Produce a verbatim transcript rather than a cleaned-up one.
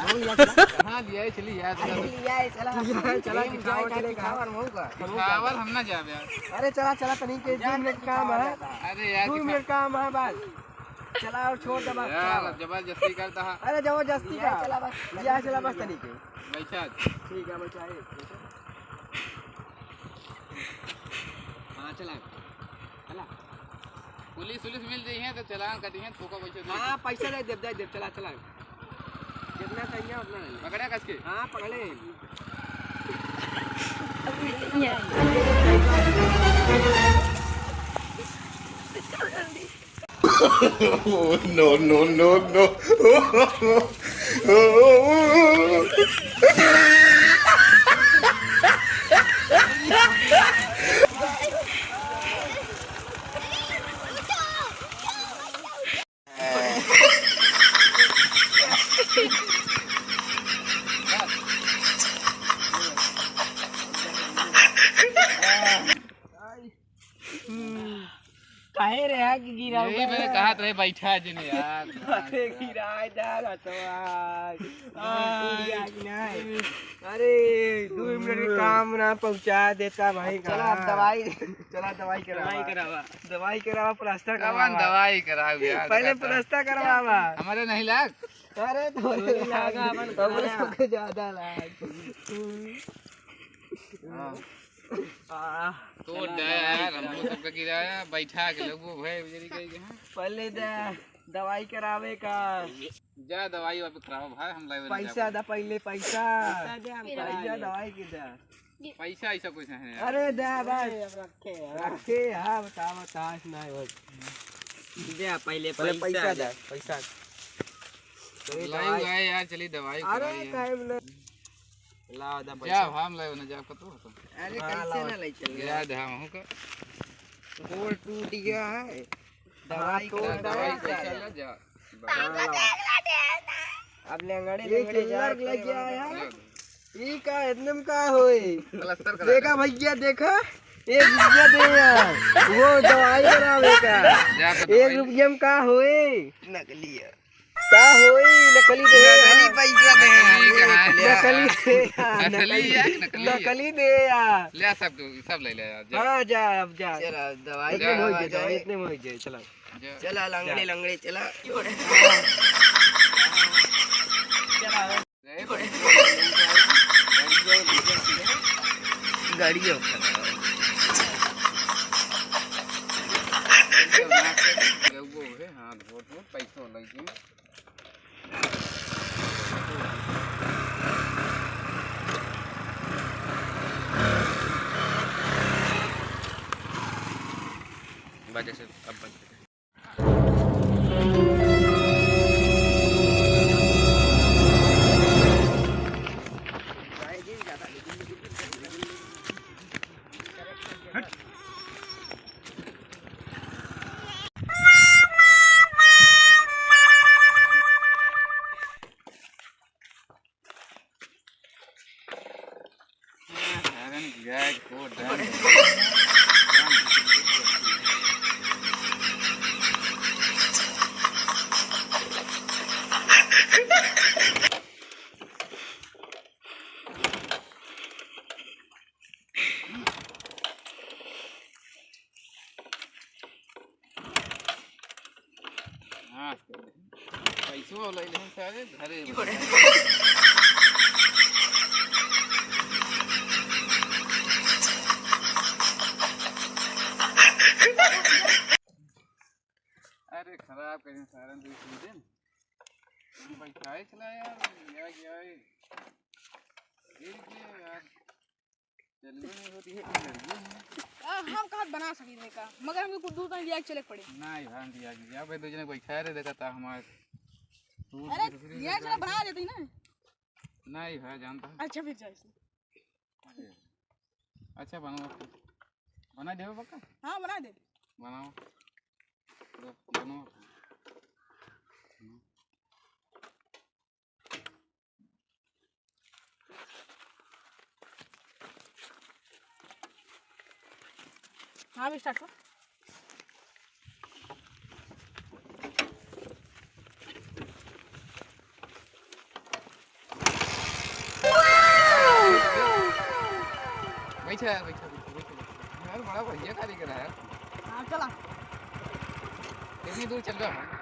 हाँ, लिया है, चली यार, चला। अरे, लिया है, चला। लिया है, चला, दिखावा, चला, दिखावा, दिखावा। दिखावा, हम ना जाबे यार। अरे, चला, चला, तनी के दो मिनट काम है। अरे यार, दो मिनट काम है बस। चला, और छोड़ दे बस, यार, चला। जबरदस्ती करता है। अरे, जबरदस्ती का? चला बस। लिया है, चला बस, तनी के। बैठा। ठीक है, बैठा है। हाँ, चला। चला। पुलिस उलिस मिल जाई है तो चालान कटी है, ठोका पैसा दे। हाँ, पैसा दे देब, दे देब, चला, चला। जितना चाहिए उतना ले ले। पकड़े कस के? हाँ, पकड़े। No, no, no, no। काहे रे, आग गिरा यही हुआ मैंने है। कहा था, बैठा जने यार। अरे गिरा जा रहा तो आज। आज। गिरा कि नहीं? अरे, दो मिनट के काम ना पहुंचा देता भाई। चला, अब कहाँ? दवाई। चला, दवाई करावा। दवाई करावा। दवाई करावा, प्लास्टर कवन करावा। दवाई करावा यार, पहले बताता। प्लास्टर करवावा। हमारे नहीं लाग। अरे, थोड़े थोड़े लाग, लाग, अपन हमरे खाया। सबके ज्यादा लाग। हाँ। आ, तो चला, डर दवाई यार, करा। हमको सबका गिराया, बैठा के लोग वो भय उजरी गई के हैं। पहले द-, दवाई करावे का। जा दवाई वापस कराओ भाई, हम लाइव ना पैसा जाबो। दा पहले, पैसा। पैसा दे, हम पैसा कराई। दवाई के दा। पैसा ऐसा कुछ नहीं है यार। अरे दा भाई। अरे, अब रखे यार। रखे, हाँ, बता, बता, नहीं भाई। दे पहले पहले पैसा पैसा दे। दे, पैसा। तो ये लाइव दवाई आए यार, चली दवाई अरे, कराई है। टाइम ले। ला, दा जा, पैसा। हम लाइव ना जा, कतो हो तुम? अरे, हाँ, कैसे लाओ। ना ले चल गया? याद है हमहू का। गोड़ टूट गया है। हाँ, दवाई तो करा, दवाई दवाई पैसा करा। ला, जा। हाँ, लाओ। अब लंगड़े, ये लंगड़े जा, चिल्लर लेके आया। ले। ई का, इतने में का होई? प्लास्टर करा देखा दे। भैया, देखा, एक रुपया दे यार, वो दवाई करावे का। जा तो एक दवाई। रुपया में का होई? नकली है। का होई? नकली दे यार। नकली पैसा दे यार। नकली कहाँ है? नकली दे यार, असली नकली। है, नकली है। नकली दे यार। ले आ सब तू, सब ले ले यार, जा। हाँ, जा, अब जा। चला, दवाई इतने में हो करावा जाए, जाए। इतने में हो जाए, चला। जा। चला, लंगड़े, जा। लंगड़े, चला। चला। गाड़ियों खड़ा। पैसों लगे। वजह से अब बंद कर। हाँ, पैसो ले ले सारे घरे। अरे खराब करें सारन दे दिन। बैठाए चला यार, या गया है। गिर गया यार। चलबे नहीं होती है, ये लड़की है। आ, हम कहाँ बना सकी थे का? मगर हमके कुछ दूर तक लिया के चले के पड़े। नहीं भाई, दिया कि जा भाई, दो जने बैठा रहे, देखा था हमारे। तू अरे, दूसरी लिया के जगह चला बना देती ना। नहीं भाई, जानता है। अच्छा, फिर जाए। अच्छा, बनाओ। बना देबे पक्का? हाँ, बना दे। बनाओ। लो, बनाओ। हाँ, अभी start हो। यार, बैठा, बैठा, बैठा, बैठा। यार, बड़ा बढ़िया कारीगर है यार। हाँ, चला। कितनी दूर चल रहा है?